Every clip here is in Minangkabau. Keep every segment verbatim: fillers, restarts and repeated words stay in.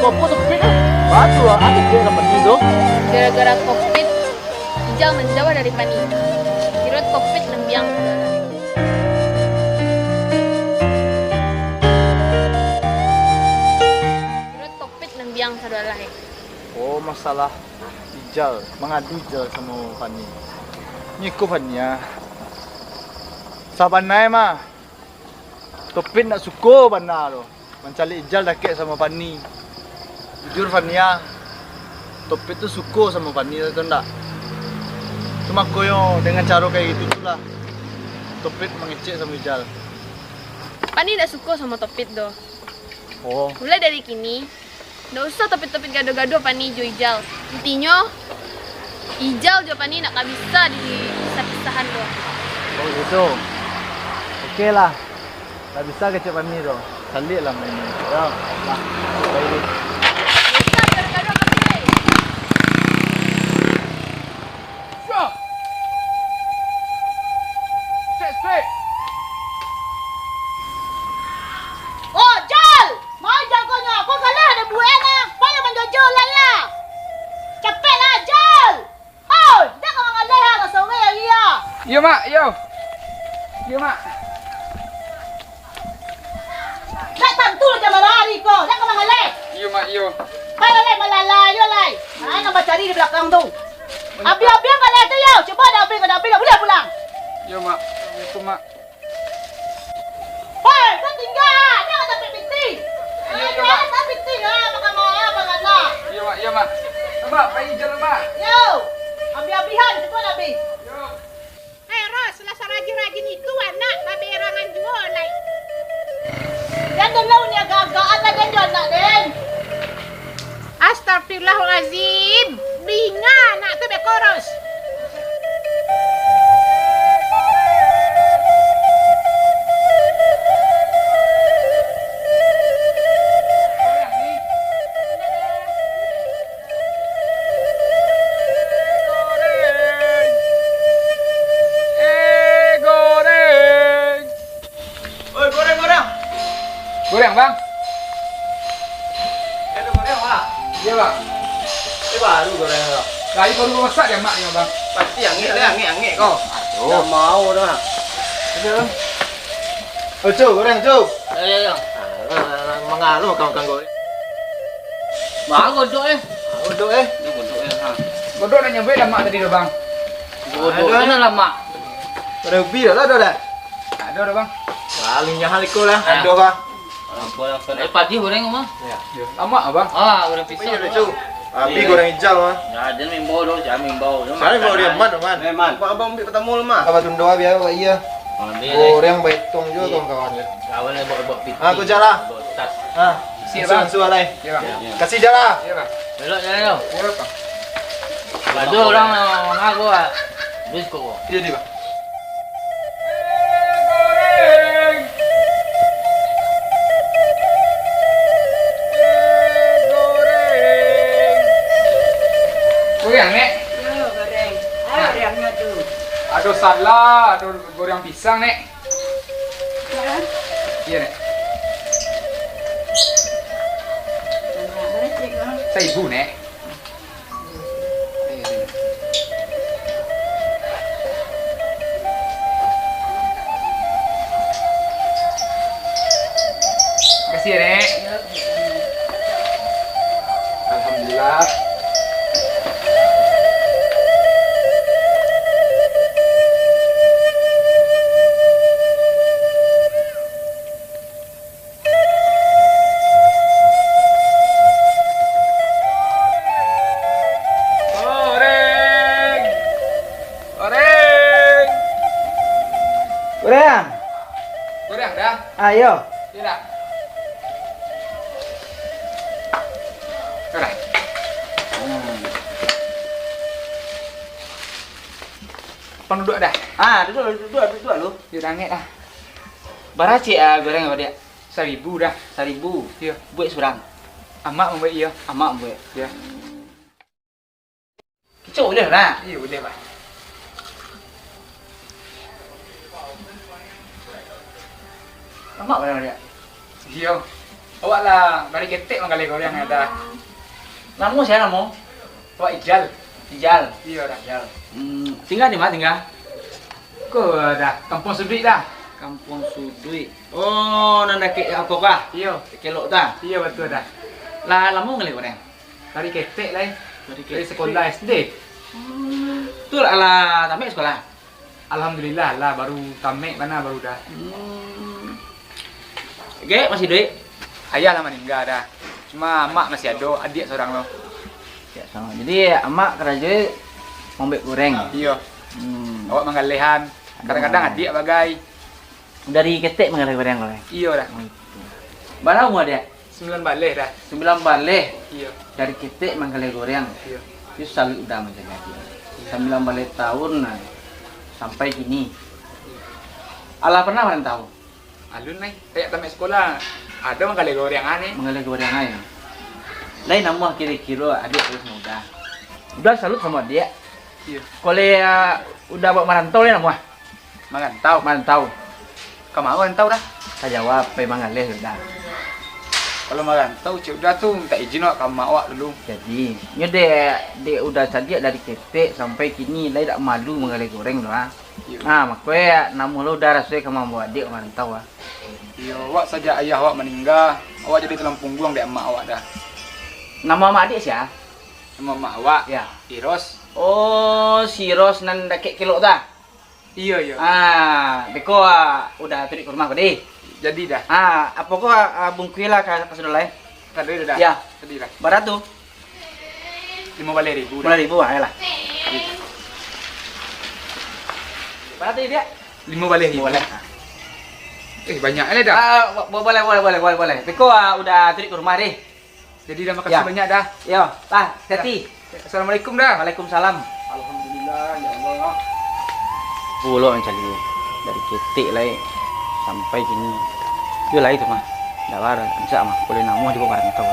Apo Topik, eh? Batua, ado je ka Pani tu. Gara-gara Topik, Ijal manjauah dari Pani. Kiro Topik nambiang sadolah. Kiro Topik nambiang sadolah, eh. Oh, masalah Ijal, mangadu Ijal samo Pani. Niko Pani, ah. Sabana mah, Topik ndak suko bana tu mancaliak Ijal dakek samo Pani. Jujur, Fania, Topik tu suko samo Pani, tu ndak? Tu makonyo dengan caro kayak gitu tu lah Topik mangecek samo Ijal. Pani ndak suko samo Topik doh. Oh. Mulai dari kini, ndak usah Topik-Topik gaduah-gaduah Pani jo Ijal. Intinyo, Ijal jo Pani ndak ka bisa dipisah-pisahan doh. Oh gitu. Oke lah. Ndak bisa kecek Pani doh. Saliak lah main ni. Yo, lah. Baik. Ndak usah gaduah-gaduah Pani. Sek, sek. Oh, Jal! Mai jagonyo, ko kalah dek buek na. Payah manjojo lai lah. Capek lah, Jal! Oi, jan ka mangaleh lah, ka sore ari ah. Iyo, Mak, iyo. Iyo, Mak. Ndak tantu lah jam bara ari ko, jan ka mangaleh. Iyo, Mak, iyo. Pai lah lai, malala yo lai. Ha, nan bacari di balakang tu. Abih-abih ang kaleh tu yo. Cubo ado abih, kalau ado abih, dak buliah pulang. Iyo, Mak. Assalamualaikum, Mak. Hoi, kau tingga, jan ka sampai pitih. Iyo, iyo, Mak. Jan ka pitih, ah, baganak, baganak. Iyo, Mak, iyo, Mak. Mak, pai Ijal, Mak. Yo, abih-abihan, cubo abih. Yo. Eh, Ros, lah sarajin-rajin itu anak baberangan juo lai. Jan dulu ni agak-agakan lah, jan jo anak den. Astagfirullahalazim, binga anak tu beko, Ros. Goreng. Eh, goreng. Oi, goreng, goreng. Goreng, Bang. Ado goreng, Bang? Iyo, Bang. Ini baru goreng, Bang. Lah, ini baru masak dek Mak ni, Bang. Pasti angek lah, angek, angek ko. Aduh. Ndak mau dah. Aduh. Oh, Cu, goreng, Cu. Yo, yo, yo. Alah, mangaruah kawan-kawan goreng. Bang, godok, eh. Godok, eh. Ini godok, eh, ha. Godok nak nyambuik lah Mak tadi tu, Bang. Godok, aduh, ni lah, Mak. Ado ubi dah lah, ado dah. Ado dah, Bang. Lalu nyahal iko lah. Ado, Bang. Eh, padi goreng, Bang. Yo. Lamak, Abang. Ah, goreng pisang. Iyo, Bang. Abi goreng ijau, ah. Nah, jan mimbau doh, jan mimbau. Jan mimbau dia, Man, Man. Eh, Man. Abang, abang ambil pertama lu, Man. Abang tunda biar, Abang, iya. Ambil, eh. Goreng baitong juga, kawan-kawan. Kawan yang buat, buat pitih. Ah, tu jalan. Buat tas. Ah, kasih, Bang. Suah, suah, lai. Iya, Bang. Kasih jalan. Iya, Bang. Belok jalan tu. Iya, Bang. Baju orang nak ngaku, ah. Duit kau. Iya, dia, Bang. Goreng, Nek? Yo, goreng. Ayo, gorengnyo tu. Ado salak, ado goreng pisang, Nek. Hah? Iya, Nek. Banyak banget, Nek. Saibu, Nek. Makasih ya, Nek. Alhamdulillah. Goreng. Goreng. Goreng. Goreng dah? Ayo. Iyo dah. Dah. Hmm. Pan duduak dah. Ah, duduak, duduak, duduak lu. Yo, dah angek dah. Bara ciek, ah, goreng apa dia? Saribu dah. Saribu? Iyo. Buek surang. Amak mambuek, iyo. Amak mambuek. Iyo. Kicok ulih, Bang? Iyo, ulih, Bang. Amak barang dia? Iyo. Awak lah dari ketek manggaleh goreng, Da. Namo sia namo? Awak Ijal. Ijal. Iyo, Da. Ijal. Hmm, tingga di ma tingga? Ko, Da, Kampuang Suduik, Da. Kampuang Suduik. Oh, nan dakek apo ko? Iyo. Kelok, Da. Iyo, batua, Da. Lah lamo manggaleh goreng? Dari ketek lai. Dari Dari ketek. Sekolah S D. Hmm. Tu lah, lah tamat sekolah? Alhamdulillah lah, baru tamat bana baru, Da. Hmm. Gek masih duit? Ayah lah maningga, Da. Cuma amak masih ado, adiak surang lo. Ya, samo. Jadi amak karajo mambuek goreng. Iyo. Hmm. Awak manggalehan. Kadang-kadang adiak bagai. Dari ketek manggaleh goreng lo, eh? Iyo, Da. Oh, itu. Bara umua adiak? Sambilan baleh, Da. Sambilan baleh. Iyo. Dari ketek manggaleh goreng. Iyo. Itu salut, Da, mancaliak. Sambilan baleh tahun, nah, sampai kini. Alah pernah marantau? Alun, lai. Sajak tamat sekolah, ado manggaleh goreng, ah, ni. Manggaleh goreng, ai. Lai namuah kiro-kiro adiak tu samo Uda? Uda salut samo adiak. Iyo. Kalau, ah, Uda buek marantau, lai namuah? Marantau? Marantau. Ka ma marantau, Da? Ka Jawa, pai manggaleh, Da. Kalau marantau, Cik Uda tu mintak izin awak ka amak awak dulu. Jadi, nyo dek, dek Uda caliak dari ketek sampai kini, lai dak malu manggaleh goreng tu, ah. Iyo. Nah, mako e, namuah lo Uda rasoi ka mambaok adiak marantau, ah. Iyo, awak sajak ayah awak maningga, awak jadi tulang pungguang dek amak awak, Da. Namo amak adiak sia? Namo amak awak? Ya. Iros. Oh, si Iros nan dakek kelok tu, ah? Iyo, iyo. Ah, beko, ah, Uda taruih ka rumah ko, deh. Jadi, Da. Ah, apo ko, ah, bungkuih lah ka, ka sadolah, eh? Tadi, Da. Ya. Tadi, Da. Bara tu? Limo baleh ribu, Da. Limo baleh ribu, ah, yolah. Bara tu, Diak? Limo baleh ribu. Limo baleh. Eh, banyak lah, Da. Ah, bo-, bo-, boleh, boleh, boleh, boleh, boleh. Beko, ah, Uda taruih ka rumah, deh. Jadi, Da, makasih banyak, Da. Yo, lah, hati-hati. Assalamualaikum, Da. Waalaikumsalam. Alhamdulillah, ya Allah. Pulo mancaliak dari ketek lai sampai kini. Yo lai tu mah. Ndak bara, bisa mah. Boleh namuah juo marantau.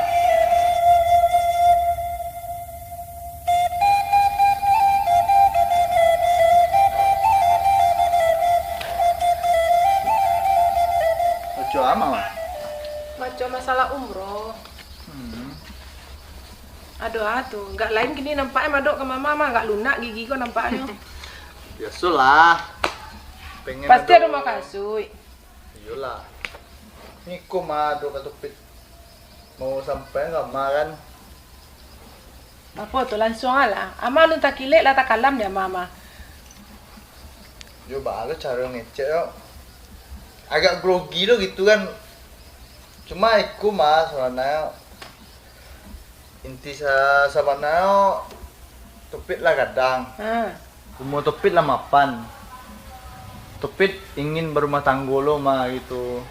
Baco amak, mah. Baco masalah umroh. Hmm. Aduh, ah, tu. Agak lain kini nampaknyo, madok ka mama mah, agak lunak gigi ko nampaknyo. Biasolah. Pengen Pasti ado ado makasuik. Iyolah. Niko mah ado ka Topik. Mau sampai ka mama kan. Apo tu, langsuang alah. Ama alun takilek lah takalam di ama mah. Yo, baa lo caro ngecek yo. Agak grogi lo gitu kan. Cuma iko mah sabananyo, inti sa-, sabananyo Topik lah gadang. Ha. Umua Topik lah mapan. Topik ingin barumah tanggo lo mah gitu.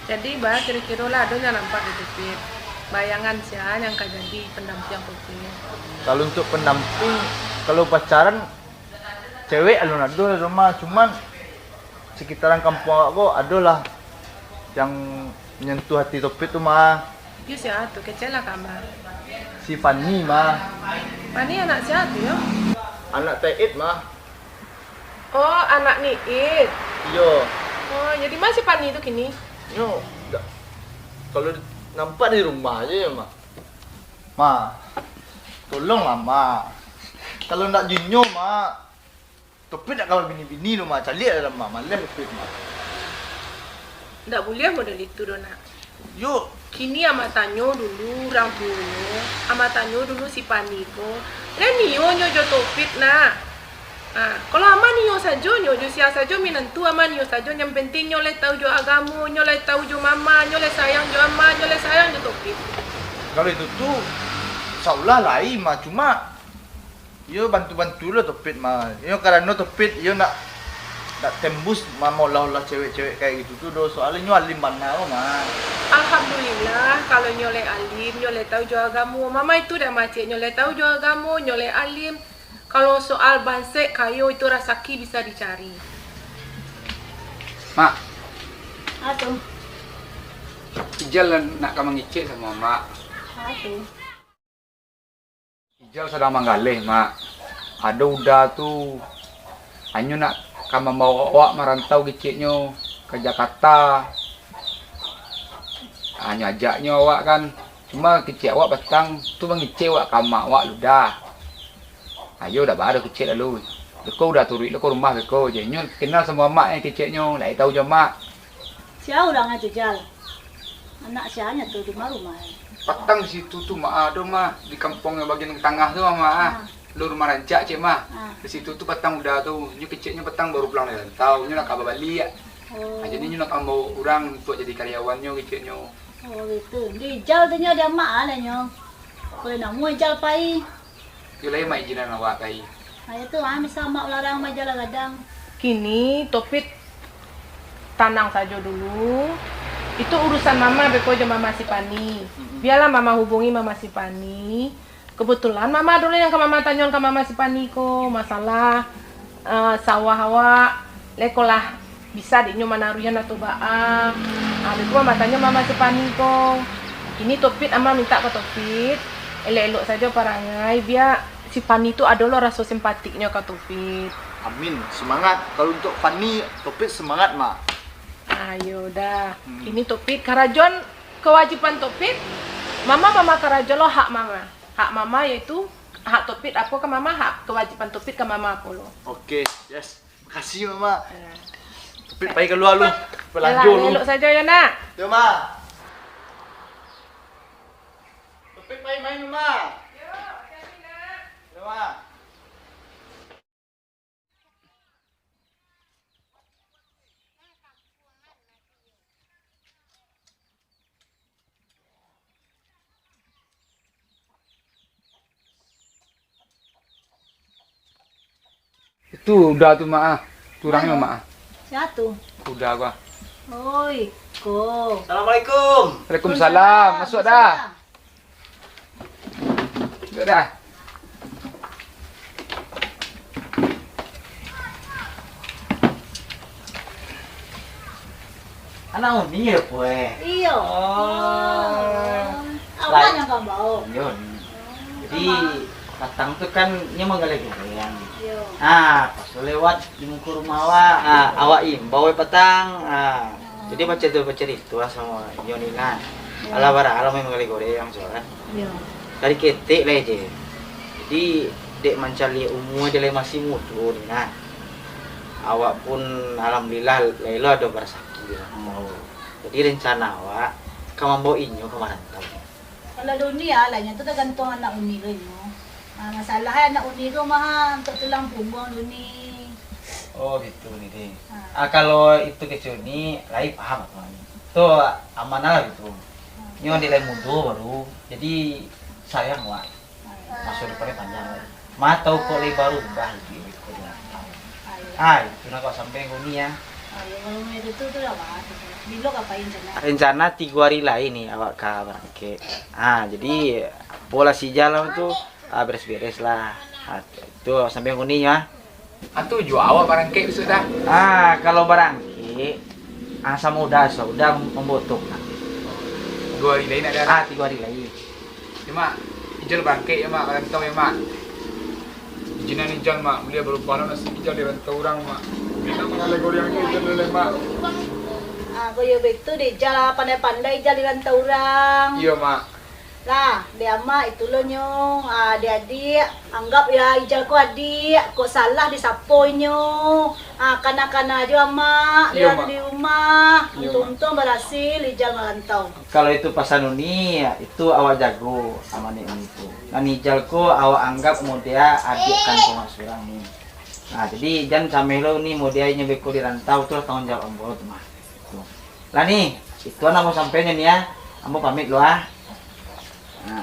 Jadi, ba, kiro-kiro lah ado nyo nampak di Topik. Bayangan sia yang ka jadi pandampiang Topik. Kalau untuk pendamping, kalau pacaran, cewek alun ado di rumah, cuman sekitaran kampuang awak ko adolah yang menyentuh hati Topik tu mah. Yo sia tu, kecek lah ka ama. Si Fani mah. Fani anak sia tu yo? Anak Taib mah. Oh, anak Niit. Iyo. Oh, jadi ma si Fani tu kini? Nyo, dak. Kalau nampak di rumah aja ya, mah. Ma, tolonglah, ma. Kalau ndak jinyo, ma. Topik ndak kawa bini-bini tu, ma. Caliak lah, ma. Maleh Topik, ma. Ndak buliah model itu doh, nak. Yo. Kini ama tanyo dulu urang tuo, ama tanyo dulu si Pani ko, lai nio nyo jo Topik, nak? Ha, kalau ama nio sajo nyo jo sia sajo minantu, ama nio sajo, yang penting nyo lai tau jo agamo, nyo lai tau jo mama, nyo lai sayang jo ama, nyo lai sayang jo Topik. Kalau itu tu, saulahlah, ma, cuma Iyo, bantu-bantu lo Topik, ma. Iyo, karano Topik, iyo nak, nak tembus ma, maolah-olah cewek-cewek kayak gitu tu doh. Soalnyo nyo alim bana ko, ma. Alhamdulillah, kalau nyo lai alim, nyo lai tau jo agamo. Mama itu dah macet, nyo lai tau jo agamo, nyo lai alim. Kalau soal bansaik kayo itu rasaki bisa dicari. Mak. Apo tu? Ijal nak ka mangecek samo Mak. Apo tu? Ijal sadang manggaleh, Mak. Ado Uda tu, anyo nak ka mambaok awak marantau keceknyo ka Jakarta. Hanyo ajaknyo awak kan. Cuma kecek awak patang tu mangecek awak ka amak awak Luda. Ayo, dak baa doh kecek lalu. Beko Uda turuik lo ka rumah beko je. Nyo kenal samo amak e keceknyo, lai tau jo amak. Sia urang tu, Jal? Anak sianyo tu, di ma rumah? Patang di situ tu, Mak, ado, Mak, di kampuang nan bagian tangah tu, Mak. Ah. Lo rumah rancak, cek, Mak. Ah. Di situ tu patang Uda tu. Nyo keceknyo patang baru pulang dari rantau. Nyo nak ka babaliak. Oh. Ah, jadi nyo nak ka mambaok urang untuak jadi karyawannyo, keceknyo. Oh, gitu. Di Ijal tu nyo di amak lah nyo. Kalau namo Ijal pai. Yo lai, Mak, izinan awak pai. Ayo tu, ah, misal amak larang, Mak, Ijal lah gadang. Kini Topit tanang sajo dulu. Itu urusan Mama beko jo Mama Sipani. Mm-mm. Bialah Mama hubungi Mama Sipani. Kebetulan Mama ado lo nan ka Mama tanyoan ka Mama Sipani ko, masalah, eh, sawah awak, lai ko lah bisa dek nyo manaruihan atau baa. Ah, beko Mama tanyo Mama Sipani ko. Kini Topit Ama mintak ka Topit, elok-elok sajo parangai, bia si Fani tu ado lo raso simpatiknyo ka Topit. Amin, semangat. Kalau untuk Fani, Topit semangat, Mak. Ayo dah. Hmm. Kini Topit karajoan kewajiban Topit, Mama, Mama karajo lo hak Mama. Hak Mama yaitu hak Topit apo ka Mama, hak kewajiban Topit ka Mama pulo. Oke, yes. Makasih, Mama. Ya. Topit pai kalua lu. Balanjo lu. Elok sajo yo, Nak. Yo, Ma. Topit pai main, Ma. Yo, Ma. Itu Uda tu, Mak, ah. Turangnyo, Mak, ah. Sia tu? Uda ko, ah. Oi, ko. Assalamualaikum. Waalaikumsalam. Masuak dah. Waalaikumsalam. Duduak dah. Anak Uni yo, Pueh? Iyo. Oh. Awak nan ka bao. Iyo, Ni. Jadi, patang tu kan nyo manggaleh goreng. Iyo. Ah, pas lewat di muko rumah awak, ah, awak imbau, eh, patang. Ah. Jadi, baca tu, bacarito lah samo inyo ni, nah. Iyo. Alah, bara lah main manggaleh goreng, so, kan. Iyo. Dari ketek lah je. Jadi, dek mancaliak umua je lah masih mudo ni, nah. Awak pun, alhamdulillah, lah elok ado barasaki lah. Hmm. Jadi, rencana awak ka mambaok inyo ka marantau. Kalau Duni, ah, lah, nyo tu tagantuang anak Uni ko inyo. Ah, masalah anak Uni ko mah, untuak tulang pungguang Duni. Oh, gitu, Didi. Ah. Ah, kalau itu kecek Uni, lai paham aku, Uni. Tu amanah lah gitu. Ah. Nyo dek lai mudo baru, jadi sayang, wak. Maso depannyo panjang, wak. Ma tau kok lai barubah gitu, gitu. Ah, itu nak kau sampaikan ke Uni, ya. Ah, ya, kalau Uni itu tu lah, wak. Bilo ka pai rencana? Rencana tigo hari lai ni awak ka barangkek. Ah, jadi, apolah si jalan tu, ah, beres-beres lah. Ah, tu sampaikan ke Uni, ya. Ah, tu juo awak barangkek bisuak dah. Ah, kalau barangkek, ah, samo Uda, so, Uda mambaok tu. Tigo hari lai nak dah. Ah, tigo hari lai. Yo, Mak, Ijal barangkek yo, Mak, ka rantau yo, Mak. Izinan Ijal, Mak, buliah barubah lo nasib Ijal di rantau urang, Mak. Bina manggaleh goreng Ijal dulu, Mak. Ah, kok yo baitu dek Ijal, pandai-pandai Ijal di rantau urang. Iyo, Mak. Lah, dek amak itu lo nyo, ah, dek adiak, anggap yo Ijal ko adiak, kok salah disapo inyo. Ah, kana-kana jo amak, di, iyo, Mak, di rumah. Iyo, Mak. Untuang-untuang barasil Ijal marantau. Kalau itu pasan Uni, itu awak jago amanek Uni tu. Nan Ijal ko awak anggap model adiak kandung awak surang ni. Nah, jadi jan sameh lo Uni model inyo beko di rantau tu lah tanggung jawab ambo tu mah. Tu. Lah ni, itu an ambo sampaian ni ya. Ambo pamit lo ah. Nah.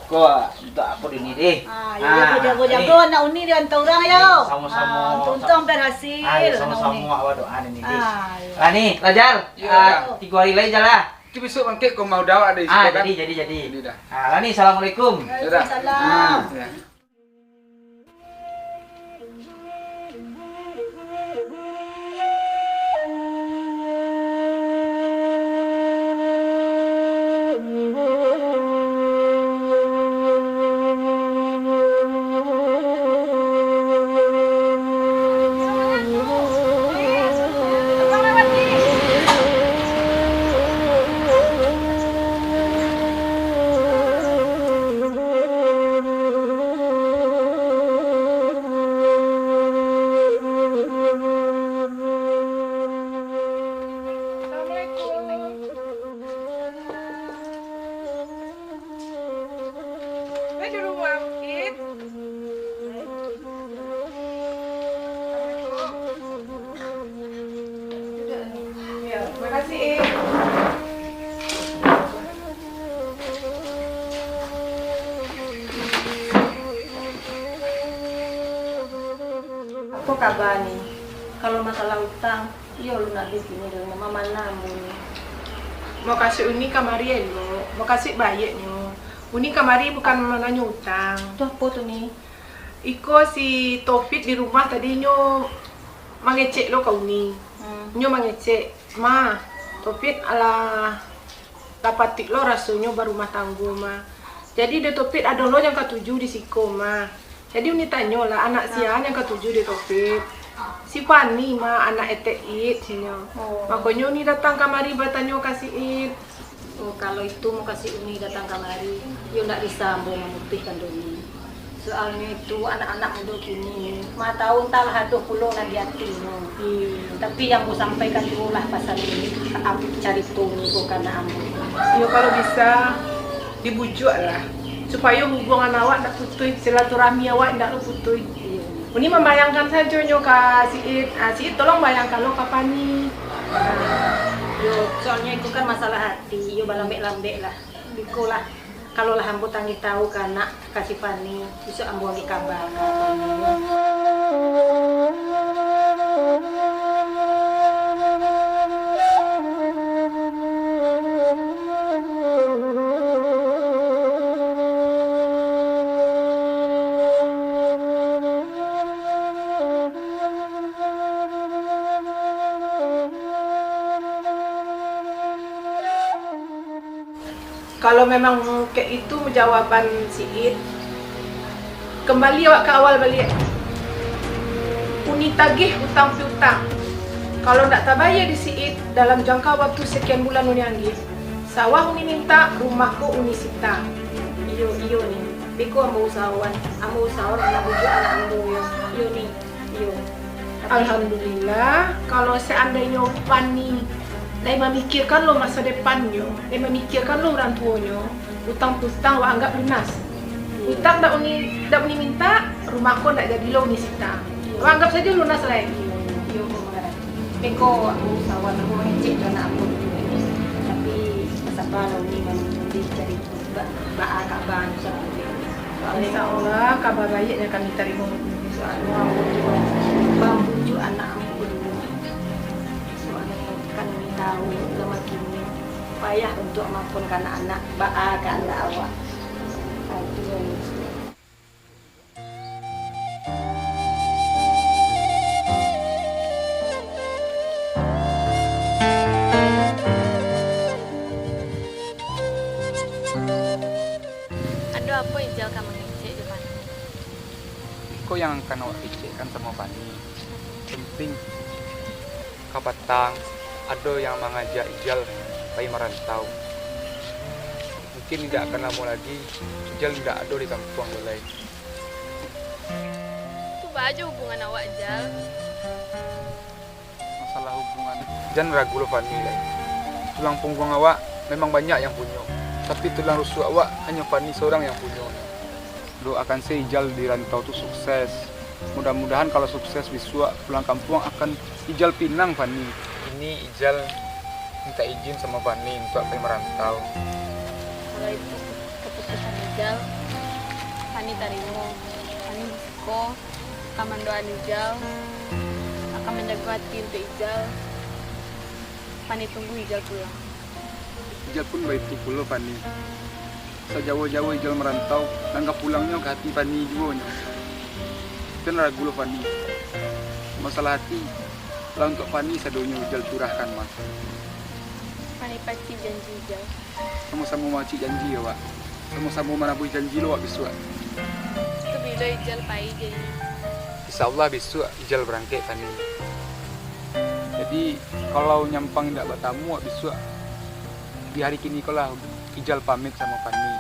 Ko untuak apo Duni deh? Ah, yo, jago-jago anak Uni di rantau urang yo. Samo-samo. Ah, untuang-untuang berhasil. Ah, yo, anak Uni. Samo-samo awak doa ni deh. Ah, yo. Lah ni, lah Jal. Yo, ah, Jal. Tigo hari lai Jal lah. Itu bisuak barangkek ka rumah Uda awak di siko kan? Ah, jadi, jadi, jadi. Jadi dah. Ah, lah ni, assalamualaikum. Waalaikumsalam. Ah. Ya. Ko kaba ni, kalau masalah utang, iyo alun abih kini dek Uni, ma mana ambo ni. Mukasuik Uni kamari elok, mukasuik baiaknyo. Uni kamari bukan mananyo utang. Tu apo tu, Ni? Iko si Taufik di rumah tadi nyo mangecek lo ka Uni. Hmm. Nyo mangecek, "Ma, Taufik alah, lah patuik lo rasonyo barumah tanggo, Ma. Jadi dek Taufik ado lo nan katuju di siko, Ma." Jadi Uni tanyo lah, "Anak sia nan katuju dek Taufik?" "Si Fani, Ma, anak etek It," sinyo. Oh. Makonyo Uni datang kamari batanyo ka si It. Oh, kalau itu mukasuik Uni datang kamari, yo ndak bisa ambo mamutuihkan tu, Uni. Soalnyo itu anak-anak mudo kini, ma tau antahlah ado pulo nan di atinyo. Iyo. Tapi yang ambo sampaikan juo lah pasal Uni, carito Uni ko ka anak ambo. Iyo, kalau bisa, dibujuak lah, supayo hubungan awak ndak putuih, silaturahmi awak ndak lo putuih. Iyo. Uni mambayangkan sajo nyo ka si It. Ah, si It tolong bayangkan lo ka Fani. Ah. Yo, soalnyo itu kan masalah hati, yo balambek-lambek lah. Iko lah, kalau lah ambo tagih tahu ka anak, ka si Fani, bisuak ambo agiah kaba ka Fani. Kalau memang kek itu jawaban si It, kambali awak ka awal baliak. Uni tagih utang piutang. Kalau ndak tabayia di si It dalam jangka wakatu sakian bulan Uni anggih, sawah Uni mintak, rumah ko Uni sita. Iyo, iyo, Ni. Beko ambo usahoan. Ambo usahoan untuak bujuak anak ambo, yo. Iyo, Ni. Iyo. Alhamdulillah, kalau seandainyo Fani lai mamikiakan lo masa depannyo, lai mamikiakan lo urang tuonyo, utang piutang awak anggap lunas. Utang ndak Uni, ndak Uni mintak, rumah ko ndak jadi lo Uni sita. Awak anggap sajo lunas lai. Iyo, iyo, ko mangarati. Beko ambo usahoan, ambo mangecek jo anak ambo dulu. Tapi, basaba lah Uni manunggu carito. Ba-, baa kaba tu sabuik. Insya Allah, kaba baiak nan kami tarimo. Soalnyo ambo tu mambujuak anak ambo dulu. Soalnyo kan kami tahu, zaman kini payah untuak maapokan anak-anak, baa kandak awak. Ah, itu yang lucu. Ado apo Ijal ka mangecek jo Fani? Iko yang akan awak kecekkan samo Fani. Penting, kapatang ado yang mangajak Ijal pai marantau. Mungkin indak akan lamo lagi, Ijal indak ado di kampuang tu lai. Tu baa jo hubungan awak, Jal? Masalah hubungan, jan ragu lo Fani lai. Tulang pungguang awak memang banyak yang punyo, tapi tulang rusuah awak hanyo Fani sorang yang punyo. Doakan se Ijal di rantau tu sukses. Mudah-mudahan kalau sukses, bisuak pulang kampuang akan Ijal pinang Fani. Kini Ijal minta izin samo Fani untuak pai marantau. Kalau itu keputusan Ijal, Fani tarimo. Fani di siko ka mandoaan Ijal, akan manjago ati untuak Ijal. Fani tunggu Ijal pulang. Ijal pun baitu pulo, Fani. Sajauah-jauah Ijal marantau, nan ka pulangnyo ka ati Fani juo nyo. Jan ragu lo, Fani. Masalah ati, lah untuak Fani sadonyo Ijal curahkan, mah. Fani pacik janji, Ijal. Samo-samo mamacik janji, awak. Samo-samo manabuih janji lo, awak, bisuak. Tu bilo Ijal pai, Jal? Insya Allah bisuak Ijal barangkek, Fani. Jadi, kalau nyampang indak batamu, awak, bisuak di hari kini ko lah Ijal pamit samo Fani.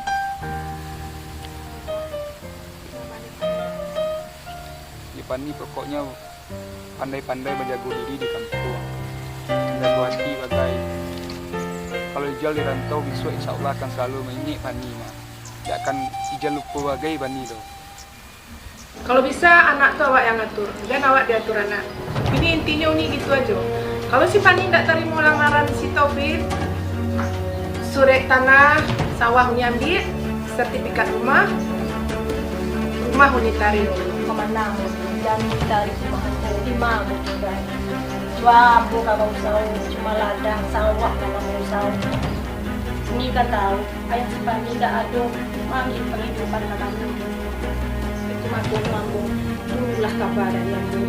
Yo, Fani, pokoknyo pandai-pandai manjago diri di kampuang. Manjago ati bagai. Kalau Ijal di rantau, bisuak insya Allah akan salalu maingek Fani, mah. Indak akan Ijal lupo bagai Fani tu. Kalau bisa, anak tu awak yang atur, jan awak diatur anak. Jadi intinyo Uni gitu ajo. Kalau si Fani ndak tarimo lamaran si Taufik, surek tanah sawah Uni ambiak, sertifikat rumah, rumah Uni tarimo. Pemenang, jan Uni tarimo. Limo ambo tu, Bang. Jua ambo ka bausaho, cuma ladang sawah ka ambo usaho. Uni kan tahu, ayah si Pani indak ado maambiak panghidupan ka kami. Itu mako tu ambo tunggulah kaba dari ambo.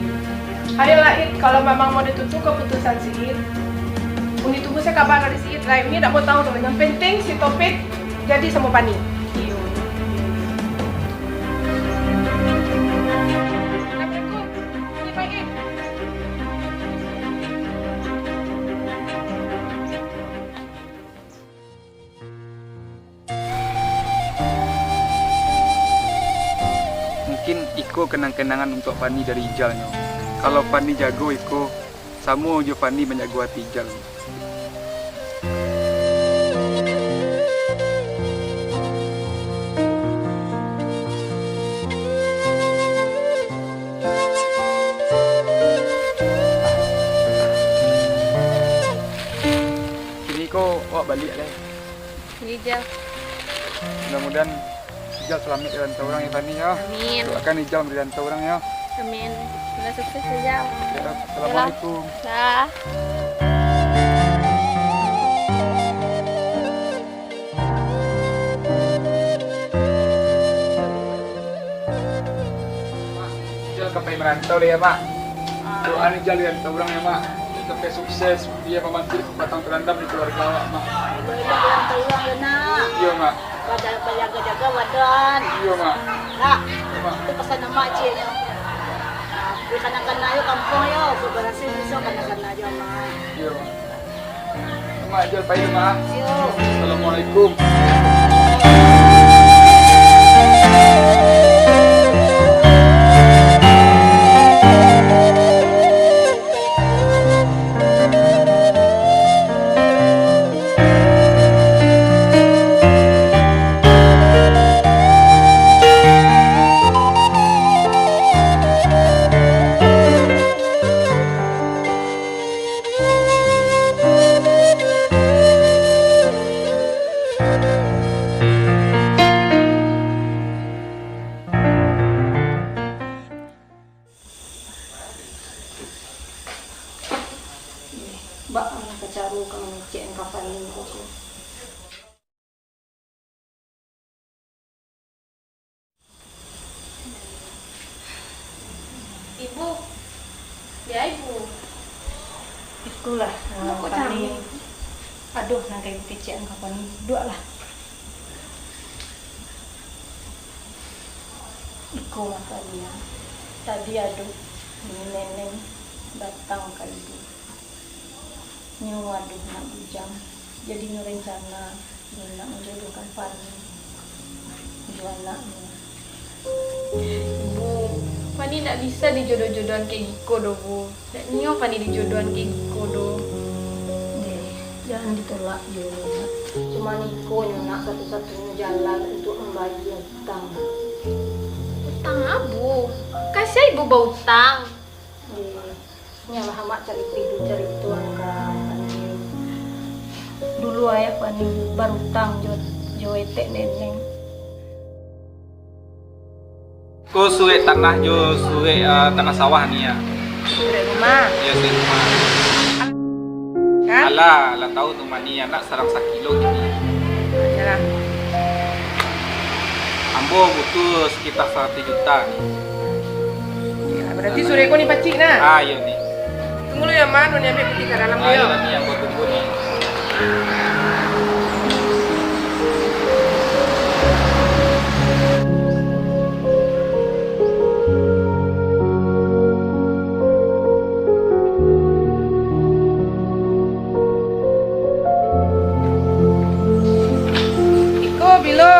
Ayolah, It, kalau mamang mode tutu kaputusan si It, Uni tunggu se kaba dari si It lai. Uni indak mau tahu tu. Yang penting si Taufik jadi samo Pani. Iyo. Assalamualaikum. Mungkin iko kenang-kenangan untuak Pani dari Ijalnyo. Kalau Pani jago iko, samo jo Pani manjago ati Ijal. Kini ko awak baliak lai. Iyo, Jal. Mudah-mudahan Ijal salamaik di rantau urang, yo, Pani, yo. Amin. Doakan Ijal di rantau urang, yo. Amin. Semoga sukses, yo, Jal. Yo, assalamualaikum. Dah. Ijal ka pai marantau lai, yo, Mak. Doakan Ijal di rantau urang, yo, Mak. Sampai sukses, iyo, mambangkik batang tarandam di kaluarga awak, Mak. Ijal di rantau urang, yo, Nak. Iyo, Mak. Baja-, bajaga-jaga badan. Iyo, Mak. Nak, iyo, Mak. Itu pasan Mak cieknyo. Di kanak-kanak yo kampuang yo, babarasiah iso kanak-kanak yo, Mak. Iyo, Mak. Mak, Ijal pai dulu, Mak. Iyo. Assalamualaikum. Baa ka caro ka mangecek ka Pani ko. Ibu, ya, Ibu. Itulah, Ibu, ah, kok Pani. Aduh, nan ka Ibu kecek ka Pani. Duduaklah. Iko mah tadi, yo. Tadi ado Neneng datang ka Ibu. Nyo ado nak bujang, jadi nyo rencana nyo nak manjodohkan Pani jo anaknyo. Ibu, Pani ndak bisa dijodoh-jodohan kayak giko doh, Bu. Ndak nio Pani dijodohan kayak giko doh. Deh, jangan ditolak dulu, Nak. Cuman iko nyo, Nak, satu-satunyo jalan untuk mambayia utang. Utang a, Bu? Kasian Ibu bautang. Deh, nyolah Amak carito, carito ka Pani. Dulu ayah Pani barutang jo, jo etek Neneng. Ko surek tanah jo surek, eh, tanah sawah ni, yo. Surek rumah. Iyo, surek rumah. Kan? Alah, lah tahu tu mah ni, anak sarang sakilo kini. Yalah. Ambo butuh sekitar saratus juta ni. Yalah, berarti surek ko ni pacik nah. Ah, iyo ni. Tunggu lu yo, Mak, anu ni ambiak piti ka dalam. Ah, iyo ni, ambo tunggu ni. Iko bilo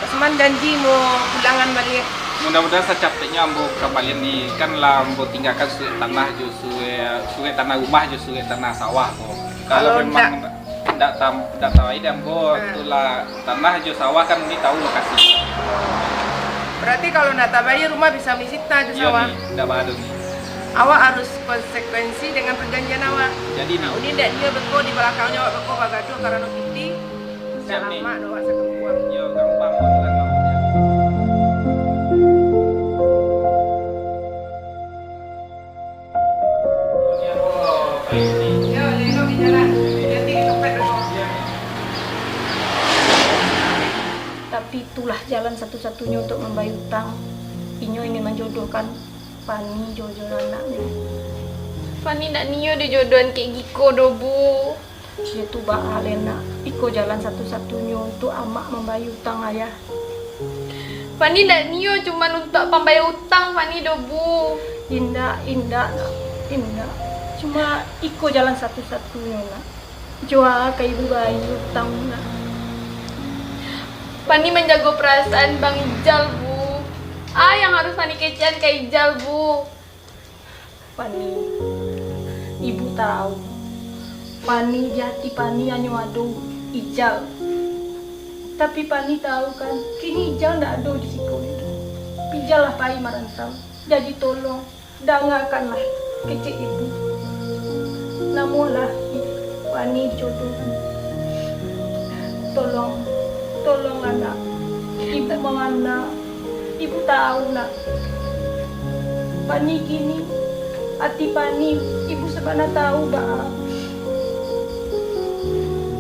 Usman janji mau pulangan baliak. Mudah-mudahan sacapeknyo ambo ka baliak ni, kan lah ambo tinggakan surek tanah jo surek, surek tanah rumah jo surek tanah sawah ko. Kalau memang ndak, ndak tam-, ndak tahu ai dek ambo, tu lah tanah jo sawah kan Uni tahu lokasi. Berarti kalau ndak tabayia rumah bisa Uni sita jo sawah? Iyo ni, ndak baa doh ni. Awak harus konsekuensi dengan perjanjian awak. Jadi ni. Nah, Uni ndak nio beko di balakangnyo awak beko bagaduah karano piti. Siap ni. Salamak doh awak sakampuang. Yo, gampang. Itulah jalan satu-satunyo untuk mambayia utang. Inyo ingin manjodohkan Fani jo, jo anaknyo. Fani ndak nio dijodohan kek giko doh, Bu. Iyo tu baa lai, Nak. Iko jalan satu-satunyo untuk amak mambayia utang ayah. Fani ndak nio cuman untuak pambayia utang Fani doh, Bu. Indak, indak, Nak. Indak. Cuma iko jalan satu-satunyo, Nak. Jo a ka ibu bayia utang, Nak? Fani manjago parasaan Bang Ijal, Bu. A yang harus Fani kecekan ka Ijal, Bu. Fani, ibu tahu, Fani di hati Fani hanyo ado Ijal. Tapi Fani tahu kan, kini Ijal ndak ado di siko. Ijal lah pai marantau. Jadi tolong, dangakanlah kecek ibu. Namuah lah Fani jodoh. Tolong, tolonglah, Nak. Ibu mangana, ibu tahu, Nak. Fani kini, ati Fani, ibu sabana tahu baa.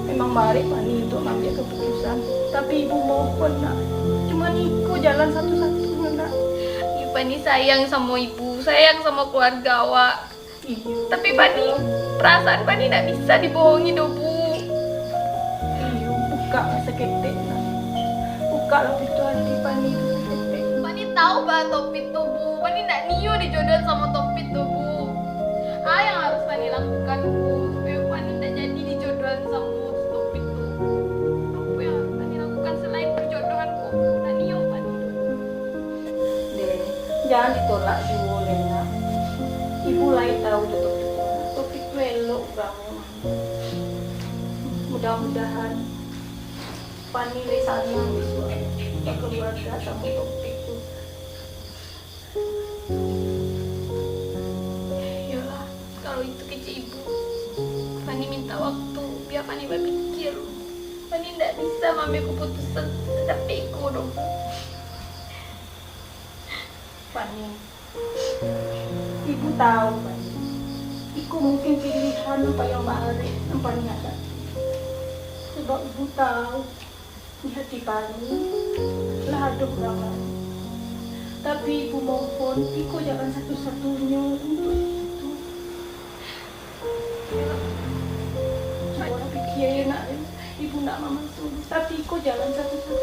Memang barek Fani untuak maambiak kaputusan, tapi ibu mohon, Nak. Cuman iko jalan satu-satunyo, Nak. Iyo, Fani sayang samo ibu, sayang samo kaluarga awak. Iyo. Tapi Fani, parasaan Fani ndak bisa dibohongi doh, Bu. Iyo, bukaklah saketek, Nak. Bukaklah pintu hati Fani tu saketek. Fani tahu baa Taufik tu, Bu. Fani ndak nio dijodohan samo Taufik tu, Bu. A yang harus Fani lakukan, Bu, supayo Fani ndak jadi dijodohan samo Taufik tu? Apo yang harus Fani lakukan salain perjodohan ko, Bu? Ndak nio Fani tu. Deh, jan ditolak juo lai, Nak. Ibu lai tahu jo Taufik tu. Taufik tu elok urang. Mudah-mudahan Fani lai sanang bisuak bakaluarga samo Taufik tu. Iyolah, kalau itu kecek ibu, Fani minta waktu, bia Fani bapikia. Fani ndak bisa maambiak kaputusan sadapek iko doh. Fani, ibu tahu, Fani, iko mungkin pilihan nan paliang barek nan Fani hadapi. Sabab ibu tahu, di hati Fani lah ado urang lain. Tapi ibu mohon, iko jalan satu-satunyo untuak itu. Cubolah pikia, Nak. Ibu ndak mamakso, tapi iko jalan satu-satunya.